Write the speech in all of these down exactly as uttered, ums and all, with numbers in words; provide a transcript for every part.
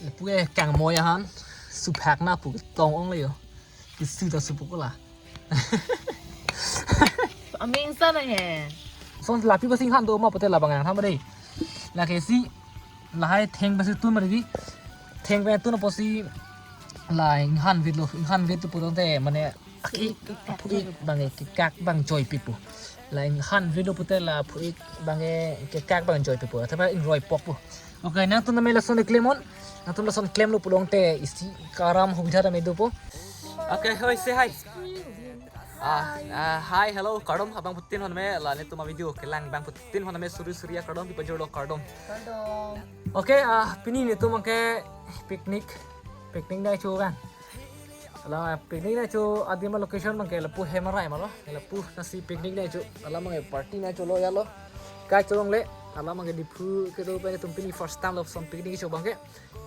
Lapu ke kangmoi ahan, suphak na pu tong ong le yo. Kisi ta supu ko la. Amin sana he. Son lapi pasi han do ma pote labang yang tham dei. La ke si lahai theng pasi tun ma dei. Theng pe tun pasi la inghan vit lo, inghan vit tu putang te mane aki phuik bang ke kak bang joy pipu. La inghan vit lo pute la phuik bang ke kak bang joy pipu. Thapa ingroi pok pu. Okay, nangtum tame lason klem non. Nangtum lason klemlo pulote isi karam hubidha tame dopo. Okay, hoi, say hi. Ah, ah, hi, hello, kardom abangphutin hon me, la netum avideo kelang abangphutin hon me suri suri akardom, pipajorlo kardom. Kardom. Okay, ah, pini netum ke picnic, picnic nangcho kan. La picnic nangcho adim a-location abang ke lapu Hemarai ma lo. Lapu lasi picnic nangcho. Alam abang ke party nangcholo ya lo. Kachorong le. Alam abang ke Diphu kedo pen netum pini first time lapuson picnic cho abang ke.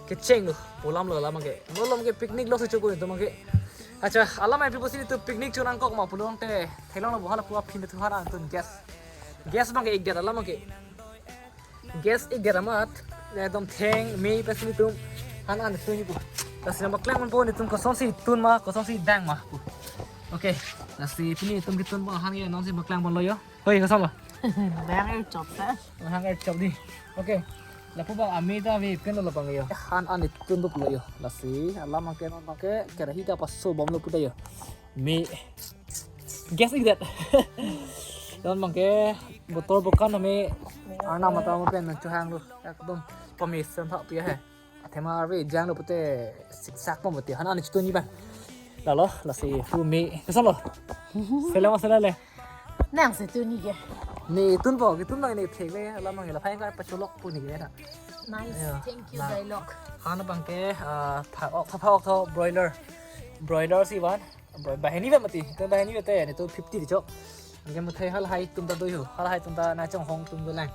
Kecheng lo. Pu alam lo alam abang ke. Nolom ke picnic lo si choko netum abang ke. Acha, alam abang pipo si netum picnic cho nangkok ma pulote. Theklong lo bo hala pu aphi netum hara netum guest. Guest abang ke ikdet alam abang ke. Guest ikdet amat, ekdom theng mei pasi netum han an tun pu. Lasi nangpaklang ponpo netum kosonsi tun ma, kosonsi dang ma pu. Okay, lasi pini netum ketun abang han ke nonsi paklang ponlo yo. Hoi, koson lo? Bang er chop ta. Hang er chop dei. Okay. Lapu abang amei ta ave pen lo abang yo. Han an tun doplo yo. Lasi alam abang ke non abang ke kerahi ta paso bomlo pu ta yo. Mei. Guest ikdet. Don abang ke botol bokan tame arna mata mo pen nangchohang lo. Ekdom pamesen thak pi he. Athema arve janglo pute siksak pom pute han an chitun ni ba. Lalo, lasi pu mei. Koson lo? Sele ma sele le. Nangsi tun ni ke. Mei tunpo, ketun abang ne thek le, alam abang ke laphai kar pacholok pu ni ke na. Nice, yeah, thank you, nah. Dialogue. Han abang ke, ah, pha-ok, pha-ok tho broiler. Broiler si van. Bro, banghini ba mati. Netum banghini ba te, netum fifty di chok. Anke muthai halahai atum ta do yo. Halahai atum ta nangchonghong atum dolang.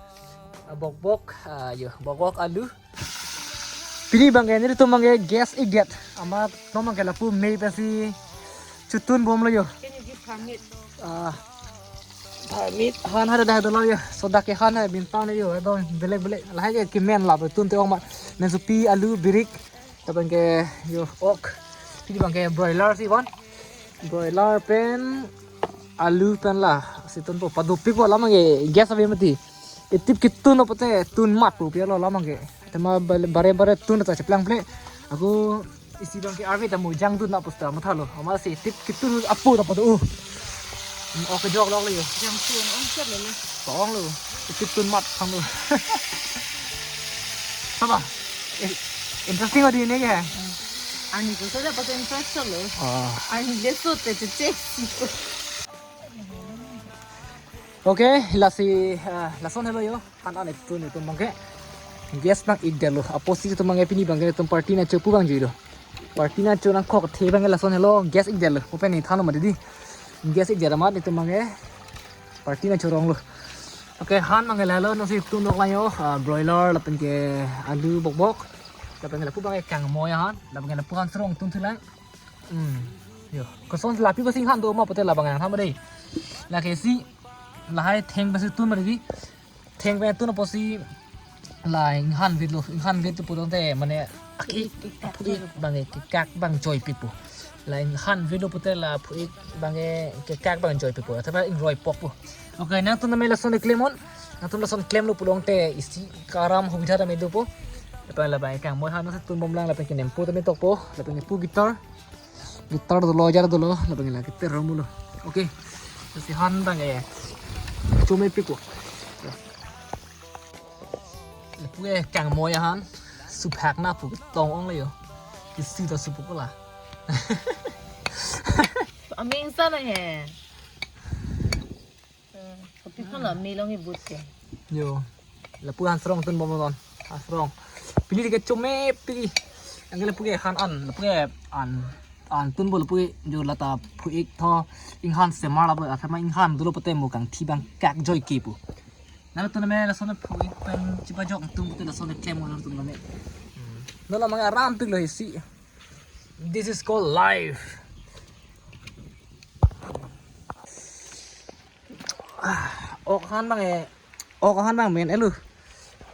Ah, bokbok, ah, yo, bokbok alu. Pini abang ke netum abang ke guest ikdet. Amat non abang ke lapu mei pasi chitun bomlo yo. Can you give permit? Ah, permit han hada dah dolo yo. Sodak ke han hai bintang yo. Ekdom belek belek. Lahai ke kemen lapu tun te ong ma. Mensopi alu birik. Lapen ke yo ok. Pini abang ke broiler si bon. Broiler pen alu pen lasi tunpo padopikpo alam abang ke guest ave mati. Itip ketun lo pute tun mat pu pi lo alam abang ke. Tema bare bare tun ta cheplang ple. Ako isi abang ke arve ta mo jang tun na pusta mathalo. Amat si itip ketun apo ta pado. Hmm, ok, kejok lok le yo. Jang tun ong chet le le. Tong lo. Itip tun mat thang lo. Saba. Eh, interesting odi ne ke. Ani ko sada pasen first lo. Ah. Ani le so te te che. Okay, lasi, ah, lason helo yo. Han an tun netum abang ke. Guest abang ikdet lo. Apo si netum abang ke pini abang ke netum party nangcho pu abang jui lo. Party nangcho nangkok the abang ke lason helo. Guest ikdet lo. Open ni thano ma dei. Guest ikdet amat netum abang ke. Party nangchorong lo. Okay, han abang ke lalo nonsi tun dok lang yo. Ah, broiler lapen ke alu bokbok. Lapen ke lapu abang ke kangmoi ahan. Lapen ke lapu han serong tun thu lang. Hmm. Yo, koson lapi pasi han do ma pote labang yang tham dei. La ke si lahai theng pasi tun ma dei. Theng pe tun pasi la inghan vit lo, inghan vit tu putang te mane aki phuik bang ke kak bang joy pipu. La inghan vit lo pute la phuik bang ke kak bang joy pipu. Thapa ingroi pok pu. Okay, nangtum tame lason klem non. Nangtum lason klemlo pulote isi karam hubidha tame dopo. Lapen labang kangmoi han si tun bomlang lapen ke nempo tame tokpo. Lapen ke pu guitar. Guitar dolo, jar dolo, lapen ke la guitar romulo. Okay. Lasi han abang ke. Chomepikpo. Lapu ke kangmoi ahan. Suphak na pu tong ong le yo. Kisi ta supu ko la. Amin sana he. Hmm, kopi kan la mei long ibut ke. Yo. Lapu han serong tun bom non. Han serong. Pini ke chomepi. Anke lapu ke han an, lapu ke an, an tunpo lapu ke jo lata phuik tho inghan semar lapu athema inghan dolo pute mo kangthi bang kak joy ke pu. Nangtum tame lason phuik pen chipajok tung pute lason klem nangtum tame. Hmm. Non amat aram piklo isi. This is called life. Ah, ok han abang e, ok han abang men elu.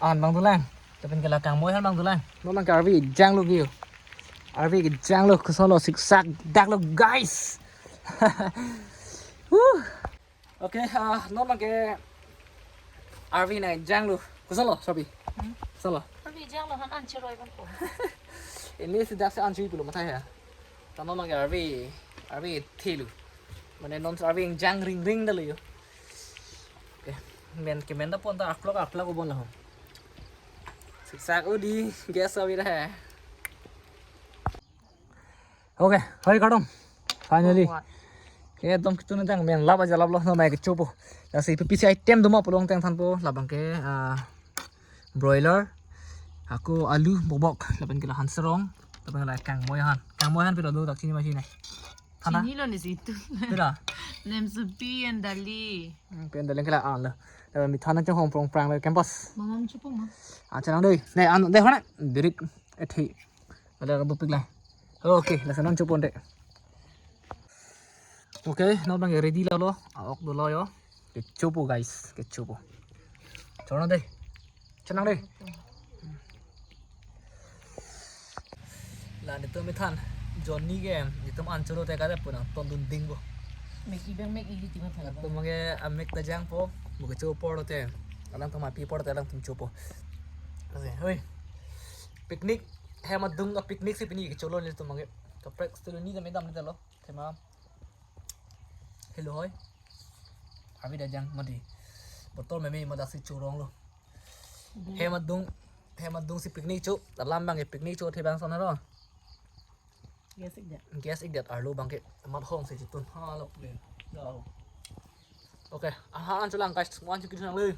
An abang dolang. Lapen ke la kangmoi han abang dolang. Non abang ke arve janglo ke yo. Arve ke janglo, kosonlo, siksak daklo guys. Huh. Okay, ah, non abang ke arve nangkejanglo. Kosonlo, Sopi? Hmm? Kosonlo? Arve janglo han an cheroi abang ko. Ini sejak si an choi pulo matha ya. Ta non abang ke arve, arve thelo. Mane non arve jang ring ring dalo yo. Okay. Men ke men da pon ta aklok aklok ko bon la ho. Siksak odi, gas avi raha hai. Okay, hoi kardom. Finally. Ekdom kitu nang men lap aja laplo, non abang ke chopo. Lasi P P C item doma pulo tangthan po, labang ke, ah, broiler, ako alu bokbok, lapen ke la han serong, lapen la kangmoi han. Kangmoi han pira do dak chini ma chini. Thana? Chinilo ni situ. Pira? Nem supi and dali. Hmm, pen dali ke la an lo. Lapen mithan nangchonghong prong prang lo campus. Mamam chupong ma. Ah, chenang dei. Dei an dei hana. Direct ethi. Ada ka bupik la. Okay, lason non chopon dei. Okay, non abang ready lalo. A-ok dolo yo. Kechopo guys, kechopo. Chonang dei. Chenang dei. La netum mithan. Johnny ke netum an cholo te kare puna ton dun ding bo. Mek ibang mek ili tima phala. Netum abang ke amek ta jangpo. Mo kecho apor te. Alangtum api apor te alangtum chopo. Ase, hoi. Picnic. Hem adung a-picnic si pini kecholo netum abang ke. Kaprek studio ni jam edam ni dalo. Thema. Hello hoi. Arve dak jang mati. Botol meme ma dak si choronglo. Hem adung, hem adung si picnic cho. Alam abang ke picnic cho the abang son lo. Gas ik det. Gas ik det arlo abang ke. Mat hong si chitun. Halo. Dalo. Okay, aha an cholang guys, mo an chokit nang le.